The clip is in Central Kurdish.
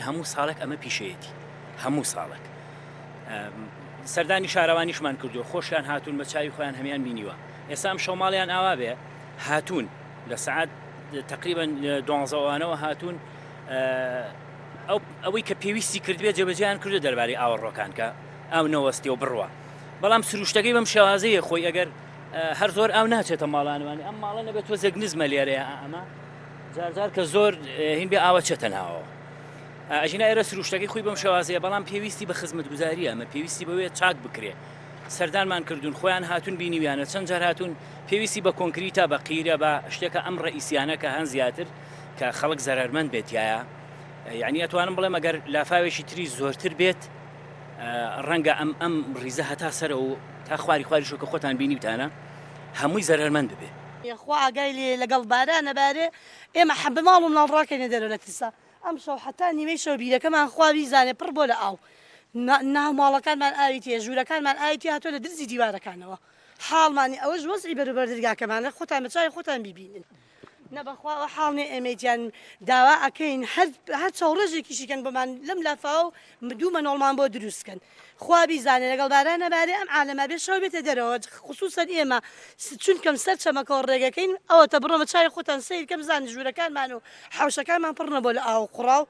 هەموو ساڵێک ئەمە پیشەیەتی هەموو ساڵێک سەردانی شارەوانیشمان کردو خۆشیان هاتوون بە چاوی خۆیان هەمیان بینیوە ئێستا ئەم شەو ماڵیان ئاوا بێ هاتوون لە سعات تقریبا دوانزەوانەوە هاتوون ئەو ئەوەی کە پێویستی کردبێت جێبەجێیان کردو دەربارەی ئاوەڕۆکان کە ئاو نەوەستی و بڕوە بەڵام سروشتەکەی بەم شێوازەیە خۆی ئەگەر هەر زۆر ئاو ناچێتە ماڵانوانی ئەم ماڵە نەبێت تۆزێک نزمە لێرەیە ئەمە جارجار کە زۆر هین بێ ئاوە چێتە ناوەوە ئەژینا ئێرە سروشتەکەی خۆی بەم شێوازەیە بەڵام پێویستی بە خزمەتگوزاریە ئەمە پێویستی بەوێ چاک بکرێ سەردانمان کردوون خۆیان هاتون بینیویانە چەند جار هاتون پێویستی بە کۆنکریتە بە قیرە بە شتێکە ئەم ڕئیسیانە کە هەن زیاتر کە خەڵک زەرەرمەند بێتایە یعنی ئەتوانم بڵێم ئەگەر لافاوێکی تری زۆرتر بێت ڕەنگە ئەم ئەم ڕیزە هەتا سەرە و تا خواری خواری شۆکە خۆتان بینیوتانە هەمووی زەرەرمەند ببێ. خوا ئاگای لێیە لەگەڵ بارانە بارێ ئێمە حەبە ماڵ و مناڵ ڕاکەینە دەرەوە لە ترسا ئەمشەو حەتا نیوەی شەو بیرەکەمان خوا بیزانێ پڕ بۆ لە ئاو ناو ماڵەکانمان ئاوی تێ ژوورەکانمان ئاوی تێ هاتووە لە درزی دیوارەکانەوە حاڵمانی ئەوەش وەزعی بەروبەر دەرگاکەمانە خۆتان بە چاوی خۆتان بیبینن. نە بەخوا ئەوە حاڵ نیە ئێمەی گیان داوا ئەکەین هەر هەر چەوڕێژێکیشی کەن بۆمان لەم لافاوە و دوو مەنۆڵمان بۆ دروست کەن خوا بیزانێ لەگەڵ بارانە بارێ ئەم عالەمە بێ شەو بێتە دەرەوە خسوسەن ئێمە چونکەم سەر چەمەکەوە ڕێگەکەین ئەوەتە بڕۆ بە چاوی خۆتان سەیر کەم زان ژوورەکانمان و حەوشەکانمان پڕ نەبووە لە ئاو و قوڕاو.